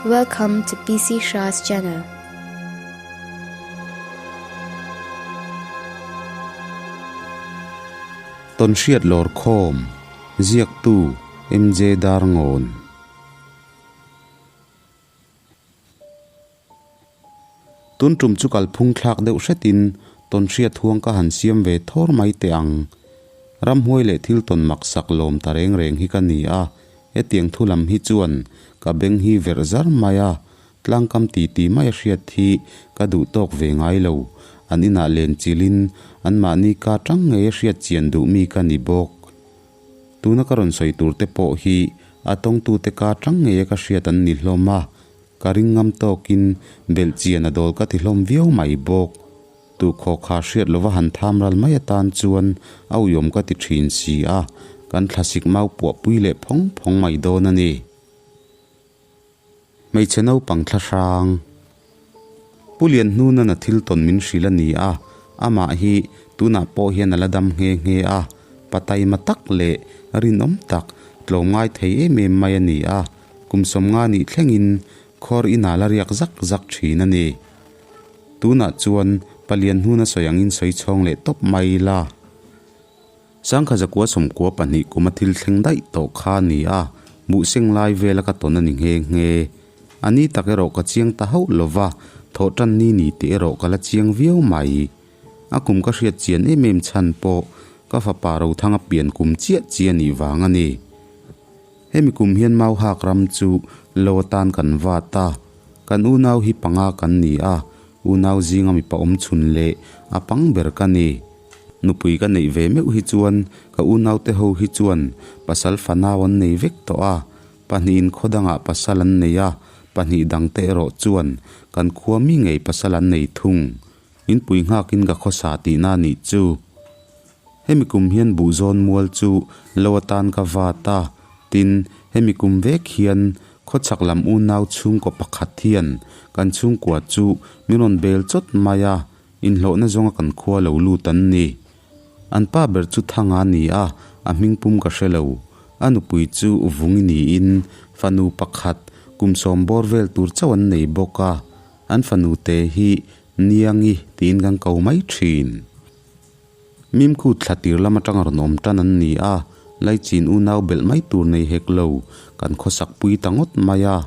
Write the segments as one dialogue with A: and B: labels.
A: Welcome to PC Shah's channel.
B: Tawnhriat Lawrkhawm, Ziaktu, MJ Darngawn. Tun tum chu kalphung thlak deuh hretin tawnhriat huang ka han siam ve thawr mai teh ang. Ramhuai leh thil tawn maksak lawm ta reng reng hi ka ni a, hetiang thu lam hi chuan ka beng hi verh zar mai a, tlangkam titi mai a hriat hi ka duh tawk ve ngai lo. An inah len chilhin anmahni ka tang ngei a hriat chian duh mi ka ni bawk. Tuna ka rawn sawi tur te pawh hi a tawngtute ka tang ngei a ka hriat an ni hlawm a, Ka ring ngam tawkin belh chian a dawl ka ti hlawm viau mai bawk. Tu khaw kha hriat lova han tham ral mai atan chuan a uiawm ka ti thin si a, kan thlasik mau puah pui leh phawng phawng mai dawn a ni. Hmeichhe naupang thla hrang. Pu Lianhnunan a thil tawn min hrilh a ni a, amah hi tunah pawh hian a la dam nghe nghe a, pa taima tak leh rinawm tak tlawmngai thei em em mai a ni a. Kum sawmnga nih thlengin khawr inah la riak zak zak thin a ni. Tunah chuan palian hnuna sawi angin sawi chhawng leh tawp mai la. Sangkha zakua sawmkua pahnih kuma thil thleng daih tawh kha a ni a, buhseng lai vela ka tawn a ni nghe nghe. A ni tak erawh ka chiang ta hauh lo va, thawh tan ni ni tih erawh ka la chiang viau mai. A kum ka hriat chian em em chhan pawh ka fapa Rothanga pian kum chiah chiah nih vang a ni. Hemi kum hian Mauhak ram chu lo atan kan vat a, kan unau hi panga kan ni a, unau zinga mipa awm chhun leh a pang ber ka ni. Nupui ka neih ve meuh hi chuan ka unaute ho hi chuan pasal fanau an nei vek tawh a, pahnihin khaw dangah pasal an nei a, pahnih dangte erawh chuan kan khua mi ngei pasal an nei thung. Inpui nghakin ka khawsa tihna a nih chu. Hemi kum hian buhzawn mual chu lo atan ka vat a, tin, hemi kum vek hian khawchhak lam unau chhungkaw pakhat hian kan chhungkua chu min rawn bel chawt mai a, inhlawhna zawnga kan khua lo lut an ni. An pa ber chu Thanga a ni a, a hming pum ka hre lo. A nupui chu Vungi niin fanu pakhat kum sawm bawr vel tur chauh an nei bawk a, an fanu te hi Niangi tiin kan ko mai thin. Mimkut thla tir lam atanga rawn awm tan an ni a, Laichin unau belh mai tur nei hek lo, kan khawsak pui ta ngawt mai a.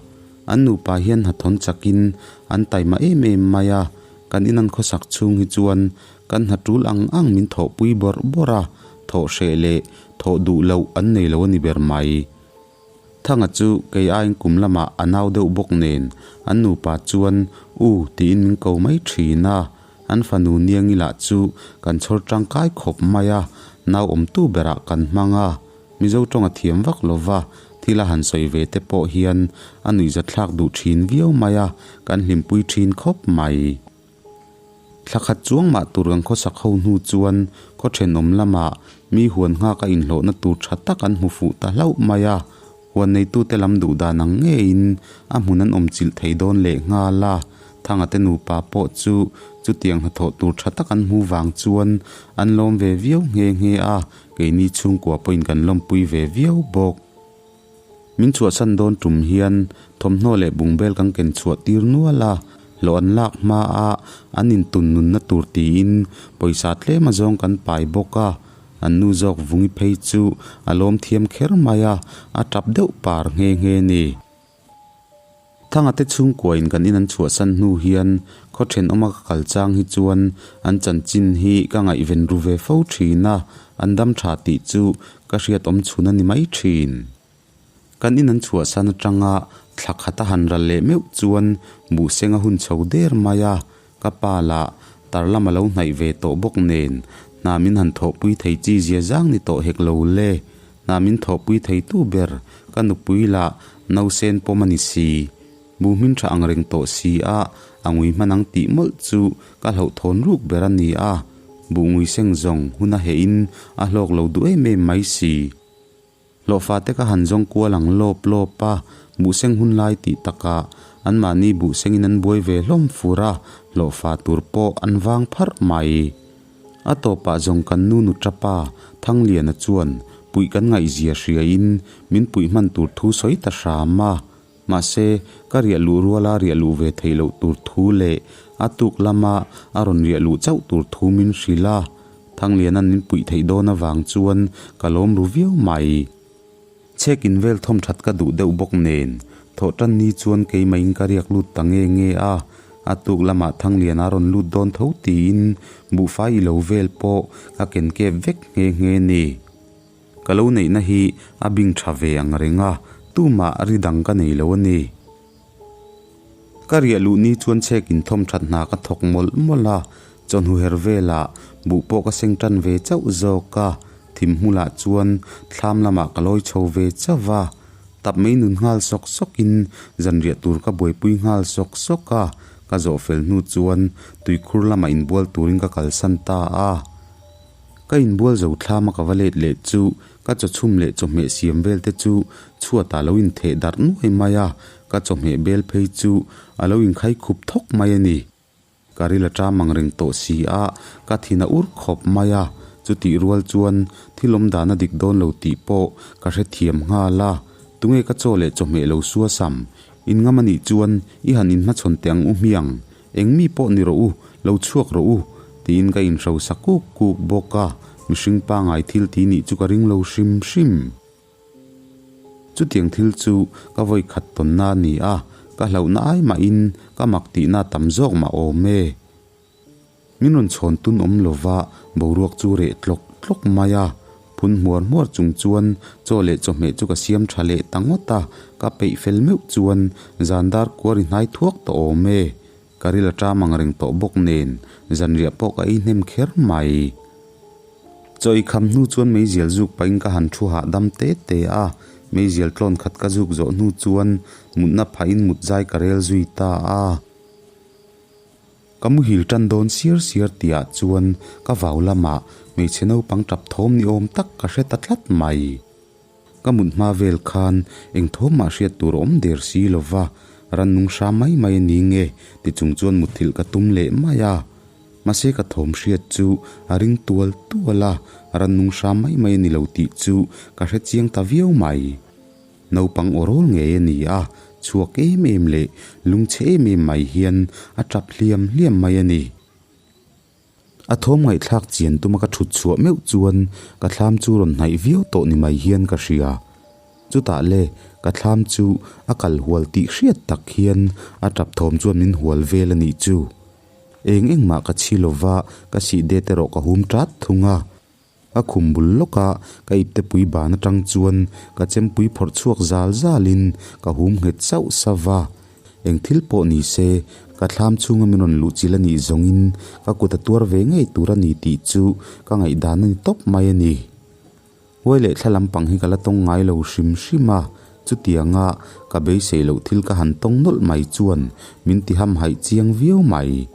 B: An nupa hian hnathawng chakin an taima em em mai a, kan in an khawsak chhung hi chuan kan hna tul ang ang min thawhpui bawrh bawrh a, thawh hreh leh thawh duh loh an nei lo a ni ber mai. Thanga chu kei aiin kum lamah a nau deuh bawk nen an nupa chuan U tiin min ko mai thin a, an fanu Niangi lah chu kan chhawr tangkai khawp mai a, nau awmtu berah kan hmang a, Mizo tawng a thiam vak lo va, thil a han sawi ve te pawh hian a nuihzatthlak duh thin viau mai a, kan hlimpui thin khawp mai. Thla khat chuang mah tur kan khawsak ho hnu chuan khaw thenawm lamah mi huan nghak a inhlawhna tur tha tak an hmu fuh ta hlauh mai a, huan neitute lam duh dan ang ngeiin a hmun an awm chilh thei dawn leh nghal a, Thanga te nupa pawh chu chutiang hnathawh tur tha tak an hmu vang chuan an lawm ve viau nghe nghe a, keini chhungkua pawhin kan lawmpui ve viau bawk. Min chhuahsan dawn tum hian thawmhnaw leh bungbel kan ken chhuah tir nual a, hlawh an lak hma a an intun nunna tur tiin pawisa tlem a zawng kan pai bawk a, an nu zawk vungi phei chu a lawm thiam kher mai a, a tap deuh par nghe nghe ni. Thanga te chhungkuain kan in an chhuahsan hnu hian khaw thenawma ka kal chang hi chuan an chanchin hi ka ngaihven ru ve fo thin a, an dam tha tih chu ka hriat awm chhun a ni mai thin. Kan in an chhuahsan atanga thla khat a han ral leh meuh chuan buhseng a hun chho der mai a, ka pa lah tar lam a lo hnaih ve tawh bawk nen hna min han thawhpui thei chi zia zang ni tawh hek lo le. Hna min thawhpui theitu ber ka nupui lah nausen pawm a ni si. Bu hmin tha ang reng tawh si a, a ngui hman ang tih mawlh chu ka hlauhthawn ruk ber a ni a. Buh ngui seng zawng hun a heh in a hlawk lo duh em em mai si. Hlawhfa te ka han zawng kual ang lawp lawp a, buhseng hun lai tih takah anmahni buhseng in an buai ve hlawm fur a, hlawhfa tur pawh an vang pharh mai. A tawpah zawng kan nu nu tapa Thangliana chuan puih kan ngaihzia hriain min puih hman tur thu sawi ta hram a. Mahse, ka riah luh ruala riah luh ve theih loh tur thu leh a tuk lama a rawn riah luh chauh tur thu min hrilh a, Thangliana'n min puih theih dawn avang chuan ka lawm ru viau mai. Chhek in vel thawm that ka duh deuh bawk nen, thawh tan ni chuan keimah-in ka riak lut ta nge nge a, a tuk lamah Thangliana a rawn lut dawn tho tiin buhfai i lo vel pawh ka ken kep vek nghe nghe ni. Ka lo neihna hi a bing tha ve ang reng a, tumah ri dang ka nei lo a ni. Ka riah luh ni chuan chhek in thawm that hna ka thawk mawlh mawlh a, chawhnu her velah buh pawh ka seng tan ve chauh zawk a, thim hmulah chuan thlam lamah ka lawi chho ve chauh va, tap mai nun nghal sawk sawk in zanriah tur ka buaipui nghal sawk sawk a, ka zawh fel hnu chuan tuikhur lamah inbual turin ka kalsan ta a. Ka inbual zo thlam a ka va let leh chu ka chawchhum leh chawhmeh siam vel te chu chhuatah lo intheh darh nuai mai a, ka chawhmeh bel phei chu a lo inkhai khup thawk mai a ni. Ka ril a ṭam ang reng tawh si a, ka thin a ur khawp mai a, chutih rual chuan thil awm dan a dik dawn lo tih pawh ka hrethiam nghal a, tunge ka chaw leh chawhmeh lo sua sam? In ngam a nih chuan i han inhmachhawn teh ang u hmiang, Eng mi pawh ni rawh u, lo chhuak rawh u, tiin ka inhrosa kuk kuk bawk a, mihring pangai thil ti nih chu ka ring lo hrim hrim. Chutiang thil chu ka vawi khat tawnna a ni a, ka hlauhna ai mahin ka mak tihna tam zawk mah awm e. Min rawn chhawn tun awm lova boruak chu reh tlawk tlawk mai a, Phun hmuar hmuar chung chuan chaw leh chawhmeh chu ka siam tha leh ta ngawt a, ka peih fel meuh chuan zan dar kuar i hnai thuak tawh awm e. Ka ril a ṭam ang reng tawh bawk nen zanriah pawh ka ei hnem kher mai. Chaw i kham hnu chuan meizial zuk pahin ka han thu hahdam te te a, meizial tlawn khat ka zuk zawh hnu chuan mutna phahin mut zai ka rel zui ta a. Ka muhil tan dawn siar siar tihah chuan ka vau lamah hmeichhe naupang tap thawm ni awm tak ka hre ta tlat mai. Ka mut hma vel khan eng thawm mah hriat tur a awm der si lo va, rannung hram mai mai a ni nge ti chung chuan mutthilh ka tum leh mai a. Mahse ka thawm hriat chu a ring tual tual a, rannung hram mai mai a ni lo tih chu ka hre chiang ta viau mai. Naupang aw rawl ngei a ni a, chhuak em em leh lungchhe em em mai hian a tap hliam hliam mai a ni. A thawm ngaihthlak chian tuma ka thut chhuah meuh chuan ka thlam chu rawn hnaih viau tawh ni mai hian ka hria. Chutah le, ka thlam chu a kal hual tih hriat tak hian a tap thawm chuan min hual vel a nih chu. Eng engmah ka chhi lova, ka sih det erawh ka hum tat thung a. A khum bul lawk a, ka ipte pui ban atang chuan ka chempui phawrh chhuak zal zal in ka hum nghet sauh sauh va. Eng thil pawh ni se, ka thlam chhunga min rawn luh chilh a nih zawng in ka kut a tuar ve ngei tur a ni tih chu ka ngaihdan a ni tawp mai a ni. Huai leh thla lampang hi ka la tawng ngai lo hrim hrim a, chutianga ka beisei loh thil ka han tawng nawlh mai chuan min ti hamhaih chiang viau mai.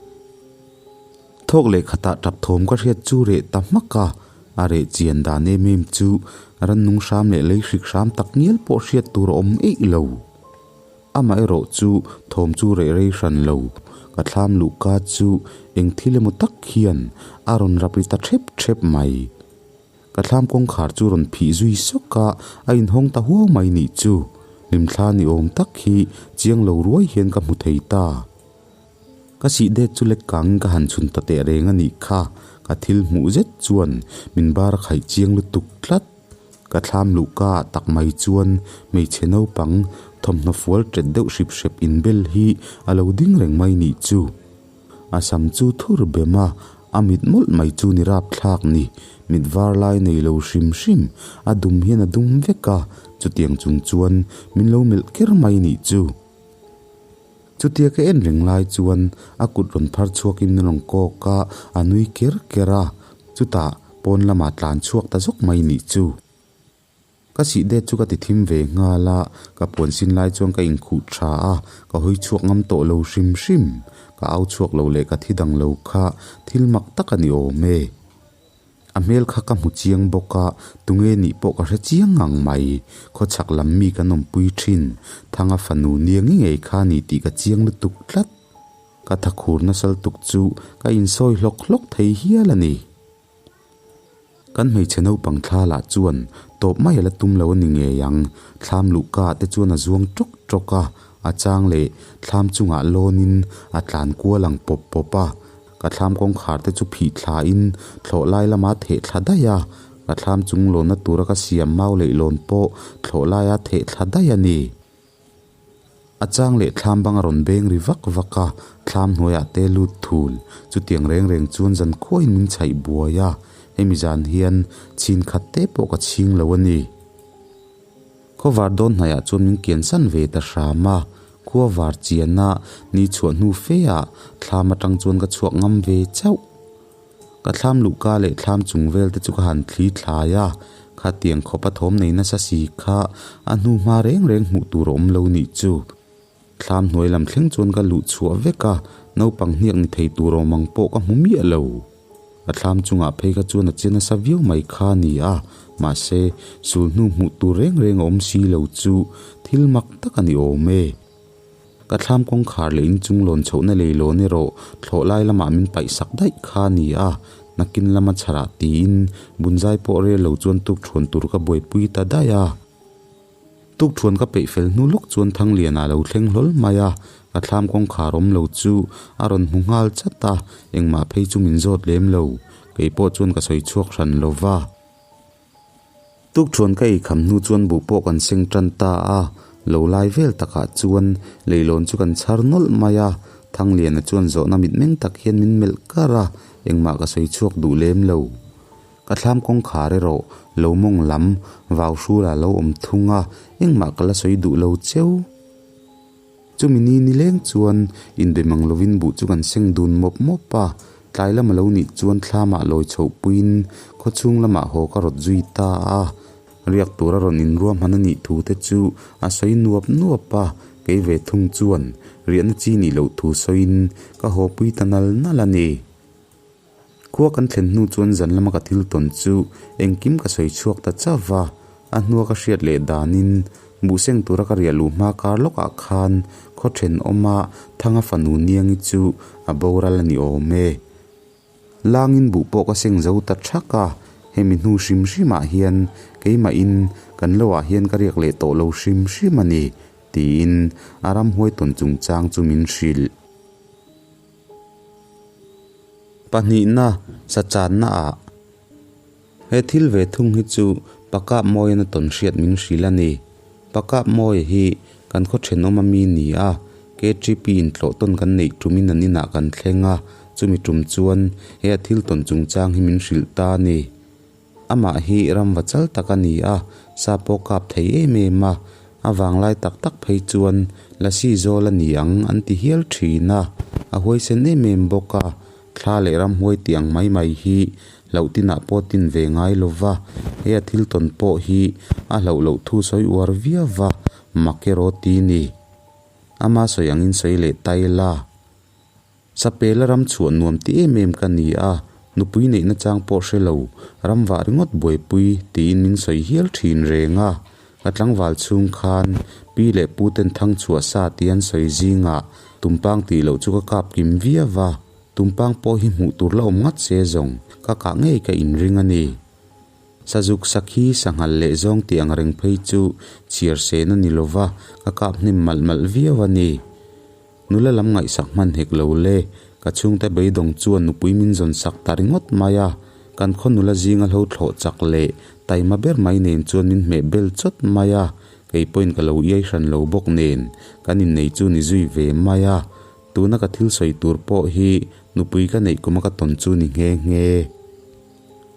B: Thawk leh khatah tap thawm ka hriat chu reh ta hmak a, a reh chian dan em em chu rannung hram leh lei hrik hram tak ngial pawh hriat tur a awm eih lo. Amaherawh chu thawm chu reh rei hran lo, ka thlam luhka chu eng thil emaw tak hian a rawn rap ri ta thep thep mai. Ka thlam kawngkhar chu rawn phih zui sawk a, a inhawng ta huau mai nih chu. Hlimthla ni awm tak hi chiang lo ruai hian ka hmu thei ta. Ka sih det chu lek kangin ka han chhun ta teh reng a nih kha, ka thil hmuh zet chuan min bar a khaih chiang lutuk tlat. Ka thlam luhka ah tak mai chuan hmeichhe naupang thawmhnaw fual ṭet deuh hrip hrep inbel hi a lo ding reng mai nih chu. A sam chu thur bem a, a mit mawlh mai chu ni rapthlak ni, mit var lai nei lo hrim hrim, a dum hian a dum vek a, chutiang chung chuan min lo melh ker mai nih chu. Chutia ka en reng lai chuan a kut rawn phar chhuakin min rawn kawk a, a nui ker ker a, chutah pawn lamah tlan chhuak ta zawk mai nih chu. Ka sih det chu ka ti thim ve nghal a, ka puan sin lai chuan ka inkhuh tha a, ka hawi chhuak ngam tawh lo hrim hrim. Ka au chhuak lo leh ka thi dang lo kha thil mak tak a ni awm e. A hmel kha ka hmu chiang bawk a, tunge nih pawh ka hre chiang ngang mai. Khawchhak lam mi kan awmpui thin, Thanga fanu nia nge ngei kha ni tih ka chiang lutuk tlat. Ka thakhur nasal tuk chu ka insawi hlawk hlawk thei hial a ni. Kan hmeichhe naupang thla lah chuan tawp mai a la tum lo a ni ngei ang, thlam luhka ah te chuan a zuang tawk tawk a. A chang leh thlam chungah lawnin a tlan kual ang pawp pawp a. Ka thlam kawngkhar te chu phih thlain thlawh lai lama theh thla daih a. Ka thlam chung lawnna tura ka siam mau leihlawn pawh thlawh laia theh thla daih a ni. A chang leh thlam bang a rawn beng ri vak vak a, thlam hnuaiah te lut thul. Chutiang reng reng chuan zan khuain min chhaih buai a, hemi zan hian chhin khat te pawh ka chhing lo a ni. Khawvar dawn hnaiah chuan min kian san ve ta hram a, khua var chiana ni chhuah hnu fe ah thlam atang chuan ka chhuak ngam ve chauh. Ka thlam luhka leh thlam chung vel te chu ka han thli thlai a, khatiang khawp a thawm nei nasa si kha a hnu hma reng reng hmuh tur a awm lo nih chu. Thlam hnuai lam thleng chuan ka luh chhuah vek a, naupang hniak ni thei tur awm ang pawh ka hmu miah lo. A thlam chungah phei kha chuan a che nasa viau mai kha a ni a, mahse sul hnu hmuh tur reng reng a awm si lo chu thil mak tak a ni awm e. Ka thlam kawngkhar leh inchung lawn chhohna lei lawn erawh thlawh lai lamah min paih sak daih kha a ni a, nakin lama chharah tiin bunzai pawh rel lo chuan tukthuan tur ka buaipui ta daih a. Tukthuan ka peih fel hnu lawk chuan Thangliana lo thleng hlawl mai a, ka thlam kawngkhar awm lo chu a rawn hmu nghal chat a, engmah phei chu min zawt lem lo, kei pawh chuan ka sawi chhuak hran lo va. Tukthuan ka ei kham hnu chuan buh pawh kan seng tan ta a, lo lai vel takah chuan leilawn chu kan chhar nawlh mai a, Thangliana chuan zawhna mitmeng tak hian min melh kar a, engmah ka sawi chhuak duh lem lo. Ka thlam kawngkhar erawh lo mawng lam vau hrula lo awm thung a, engmah ka la sawi duh lo cheu. Chumi ni nileng chuan inbe mang lovin buh chu kan seng dun mawp mawp a, tlai lama lo nih chuan thlamah lawi chhoh puiin khawchhung lamah haw ka rawt zui ta a. Riak tura rawn inruahman a nih thu te chu a sawi nuap nuap a, kei ve thung chuan riahna chi nih loh thu sawiin ka haw pui ta nal nal a ni. Khua kan thlen hnu chuan zan lama ka thil tawn chu engkim ka sawi chhuak ta chauh va, a hnua ka hriat leh danin buhseng tura ka riah luh hma kar lawkah khan khaw thenawma Thanga fanu Niangi chu a boral a ni awm e. Langin buh pawh ka seng zo ta thak a, hemi hnu hrim hrimah hian keimahin kan loah hian ka riak leh tawh lo hrim hrim a ni, tiin a ramhuai tawn chungchang chu min hrilh. Pahnihna, sachanna ah. He thil ve thung hi chu Pakap Mawian a tawn hriat min hrilh a ni. Pakap Mawia hi kan khaw thenawm a mi ni a, KTP in tlawh tawn kan neih tumin an inah kan thleng a, chumi tum chuan he a thil tawn chungchang hi min hrilh ta a ni. Amah hi ramva chal tak a ni a, sa pawh kap thei em em a, a vanglai tak tak phei chuan Lasi zawl a ni ang an ti hial thin a, a huaisen em em bawk a, thla leh ramhuai tih ang mai mai hi hlauh tinah pawh tin ve ngai lo va, he a thil tawn pawh hi a hlauh loh thu sawi uar viau va, mak erawh ti ni. Ama sawi angin sawi leh ta ila. Sapela ram chhuah nuam ti em em ka ni a, nupui neihna chang pawh hre lo, ram vah ringawt buaipui tiin min sawi hial thin reng a. Ka tlangval chhung khan pi leh pu ten thang chhuah sa tih an sawi zingah tumpang tih loh chu ka kap kim viau va, tumpang pawh hi hmuh tur la awm ngat se zawng ka kah ngei ka inring a ni. Sazuk sakhi sanghal leh zawng tih ang reng phei chu chhiar sen a ni lova, ka kap hnem malh malh viau a ni. Nula lam ngaihsak hman hek lo le, ka chhungte beidawng chuan nupui min zawn sak ta ringawt mai a, kan khaw nula zinga hlo thlawh chak leh taima ber mai nen chuan min hmeh bel chawt mai a, kei pawhin ka lo iai hran lo bawk nen kan innei chu ni zui ve mai a, tuna ka thil sawi tur pawh hi nupui ka neih kuma ka tawn chu ni nghe nghe.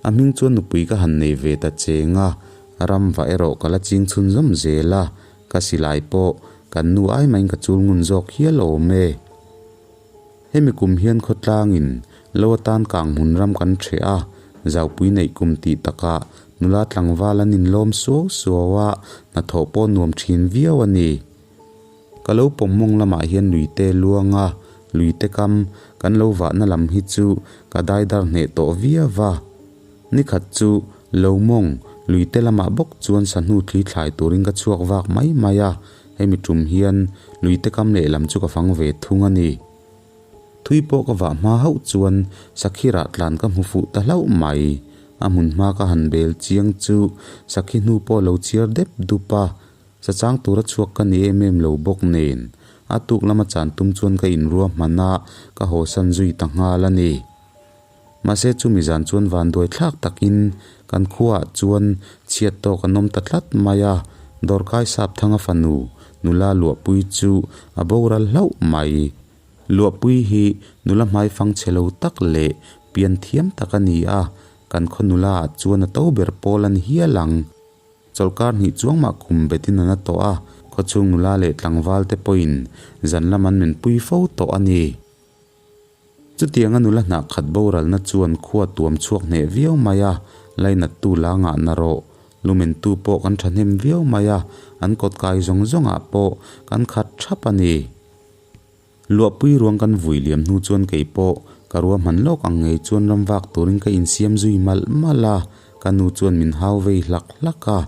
B: A hming chuan nupui ka han nei ve ta cheng a, ramva erawh ka la ching chhunzawm zel a, Ka silai pawh kan nu ai maiin ka chul ngun zawk hial awm e. Hemi kum hian khawtlangin lo atan kang hmun ram kan ṭheh a, zaupui neih kum tih takah nula tlangval an inlawm suau suau a, hnathawh pawh nuam ṭhin viau a ni. Ka lo pawm mawng lamah hian luite luang a, luite kam kan lo vahna lam hi chu ka daidar hneh tawh viau va. Nikhat chu lo mawng luite lamah bawk chuan sahnu thli thlai turin ka chhuak vak mai mai a, hemi tum hian luite kam lehlam chu ka fang ve thung a ni. Thui pawh ka vah hma hauh chuan sakhi rah tlan ka hmu fuh ta hlauh mai. A hmun hma ka han bel chiang chu sakhi hnu pawh lo chiar dep dup a, sachang tura chhuak ka ni em em lo bawk nen. A tuk lama chan tum chuan ka inruahman a, ka hawsan zui ta nghal a ni. Mahse chumi zan chuan vanduai thlak takin kan khuaah chuan chhiat tawk an awm ta tlat mai a, Dawrkai Sapthanga fanu nula Luahpui chu a boral hlauh mai. Luahpui hi nula hmaifang chhe lo tak leh pian thiam tak a ni a, kan khaw nula ah chuan a to ber pawl a ni hial ang. Chawlhkar hnih chuang mah kum betin an a tawh a, khawchhung nula leh tlangval te pawhin zan lam an menpui fo tawh a ni. Chutianga nula hnah khat boralna chuan khua tuam chhuak hneh viau mai a, lainattu la ngah na rawh. Lumentu pawh kan thahnem viau mai a, an kawt kai zawng zawngah pawh kan khat thap a ni. Luahpui ruang kan vui liam hnu chuan kei pawh ka ruahman lawk ang ngei chuan ram vak turin ka insiam zui malh malh a, ka nu chuan min hau vei hlak hlak a,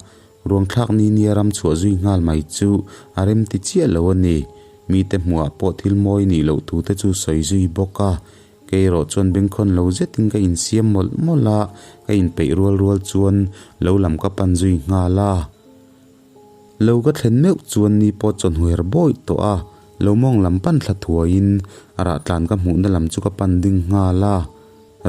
B: ruang thlak ni nia ram chhuah zui nghal mai chu a rem ti chiah lo a ni. Mite hmuhah pawh thil mawi nih loh thu te chu sawi zui bawk a, kei erawh chuan bengkhawn lo zetin ka insiam mawlh mawlh a, ka inpeih rual rual chuan lo lam ka pan zui nghal a. Lo ka thlen meuh chuan ni pawh chawhnu her bawih tawh a, lo mawng lam pan thla thuaiin a rah tlan ka hmuhna lam chu ka pan ding nghal a.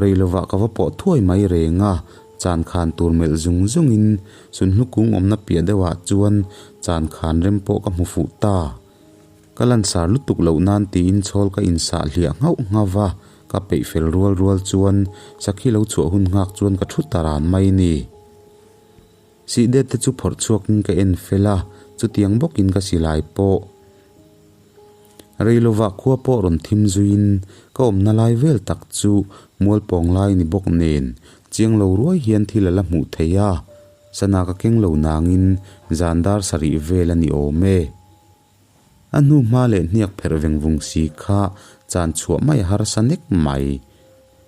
B: Rei lovah ka va pawh thuai mai reng a, chan khan tur melh zung zungin sunhlu kung awmna piah deuhah chuan chan khan rem pawh ka hmu fuh ta. Ka lansar lutuk loh nan tiin chhawl ka insah hliah nghauh nghauh va, ka peih fel rual rual chuan sakhi lo chhuah hun nghak chuan ka thu ta ran mai ni. Sihdet te chu phawrh chhuakin ka en fel a, chutiang bawkin ka silai pawh. Reilovah khua pawh rawn thim zuiin ka awmna lai vel tak chu mual pawng lai ni bawk nen chiang lo ruai hian thil a la hmuh theih a, sana ka keng lo nangin zan dar sarih vel a ni awm e. A hnu hma leh hniak pherh veng vung si kha chan chhuah mai a harsa nek mai.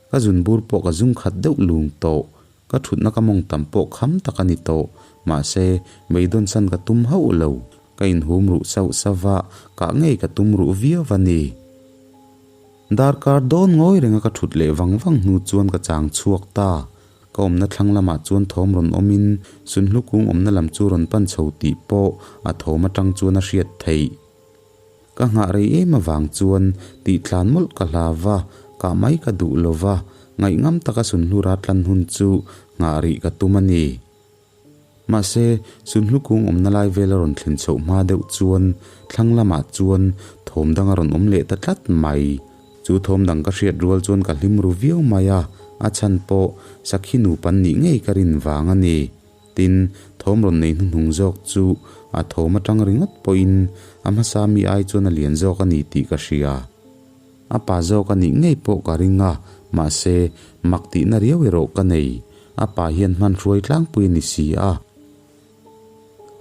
B: Ka zun bur pawh ka zung khat deuh lung tawh. Ka thutna ka mawng tam pawh kham tak a ni tawh. Mahse, beidawn san ka tum hauh lo. Ka inhum ruh sauh sauh a, kah ngei ka tum ruh viau a ni. Darkar dawn ngawi renga ka thut leh vang vang hnu chuan ka chang chhuak ta. Ka awmna thlang lamah chuan thawm rawn awmin Sunhlu kung awmna lam chu rawn pan chho tih pawh a thawm atang chuan a hriat theih. Ka nghah rei em avang chuan tih tlan mawlh ka hlau va, kah mai ka duh lo va, ngaihngam taka Sunhlu rat tlan hun chu nghah rih ka tum a ni. Mahse, Sunhlu kung awmna lai vel a rawn thlen chhoh hma deuh chuan thlang lamah chuan thawm dang a rawn awm leh ta tlat mai. Chu thawm dang ka hriat rual chuan ka hlim ru viau mai a, a chhan pawh Sakhi nupan nih ngei ka rin vang a ni. Tin, thawm rawn nei hnuhnung zawk chu a thawm atang ringawt pawhin a hmasa mi ai chuan a lian zawk a ni tih ka hria. A pa zawk a nih ngei pawh ka ring a, mahse, mak tihna riau erawh ka nei. A pa hian hman hruai tlangpui a ni si a.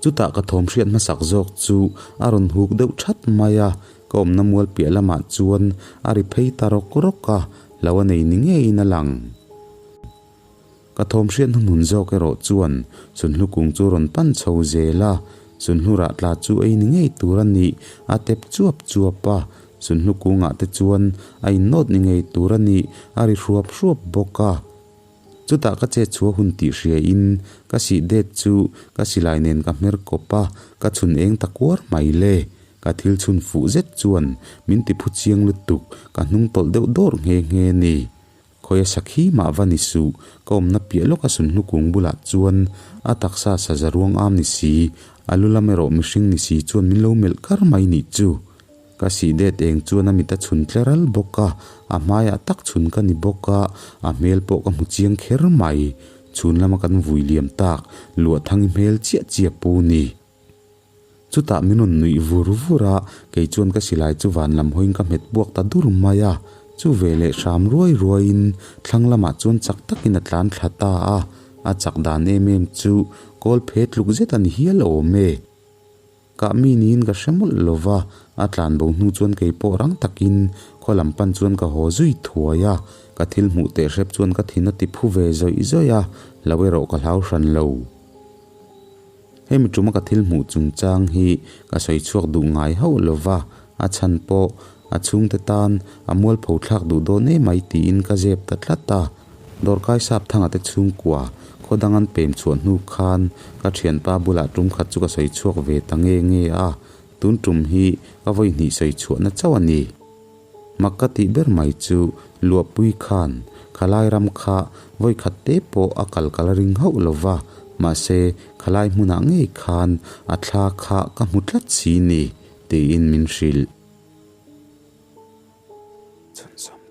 B: Chutah ka thawm hriat hmasak zawk chu a rawn huk deuh that mai a, ka awmna mual piah lamah chuan a ri phei ta rawk rawk a, hlo a nei ni ngeiin a lang. Ka thawm hriat hnuhnun zawk erawh chuan Sunhlu kung chu rawn pan chho zel a, Sunhlu rah tla chu ei ni ngei tur a nih a tep chuap chuap a, Sunhlu kungah te chuan a innawt ni ngei tur a nih a ri hruap hruap bawk a. Chutah ka chet chhuah hun tih hria in ka sih det chu ka silai nen ka hmer kawp a, ka chhun eng ta kuar mai le. Ka thil chhun fuh zet chuan min ti phu chiang lutuk, ka hnung tawlh deuh dawrh nghe nghe ni. Khawia sakhi mah va ni suh, ka awmna piah lawka sunhlu kung bulah chuan a taksa saza ruang am ni si, a lu lam erawh mihring ni si chuan min lo melh kar mai nih chu. Ka sih det eng chuan a mit a chhun tle ral bawk a, a hmaiah tak chhun ka ni bawk a, a hmel pawh ka hmu chiang kher mai. Chhun lama kan vui liam tak, luahthangi hmel chiah chiah pu ni. Chutah min rawn nuih vur vur a, kei chuan ka silai chu van lam hawiin ka hmet buak ta dur mai a. Chu veleh hram ruai ruaiin thlang lamah chuan chak takin a tlan thla ta a, a chak dan em em chu kawl phe tluk zet a ni hial awm e. Kah mi niin ka hre mawlh lo va, a tlan bo hnu chuan kei pawh rang takin khaw lam pan chuan ka haw zui thuai a, ka thil hmuh teh hrep chuan ka thin a ti phu ve zawih zawih a, lo erawh ka hlau hran lo. Hemi tuma ka thil hmuh chungchang hi ka sawi chhuak duh ngai hauh lo va, a chhan pawh a chhungte tan a mualpho thlak duh dawn emai tiin ka zep ta tlat a. Dawrkai Sapthanga te chhungkua khaw dang an pem chhuah hnu khan ka thianpa bulah tum khat chu ka sawi chhuak ve ta nge nge a. Tun tum hi ka vawi hnih sawi chhuahna chauh a ni. Mak ka tih ber mai chu Luahpui khan khalai ram kha vawi khat te pawh a kal ka la ring hauh lo va, mahse khalai hmunah ngei khan a thla kha ka hmu tlat si ni tiin min hrilh. Chhunzawmna.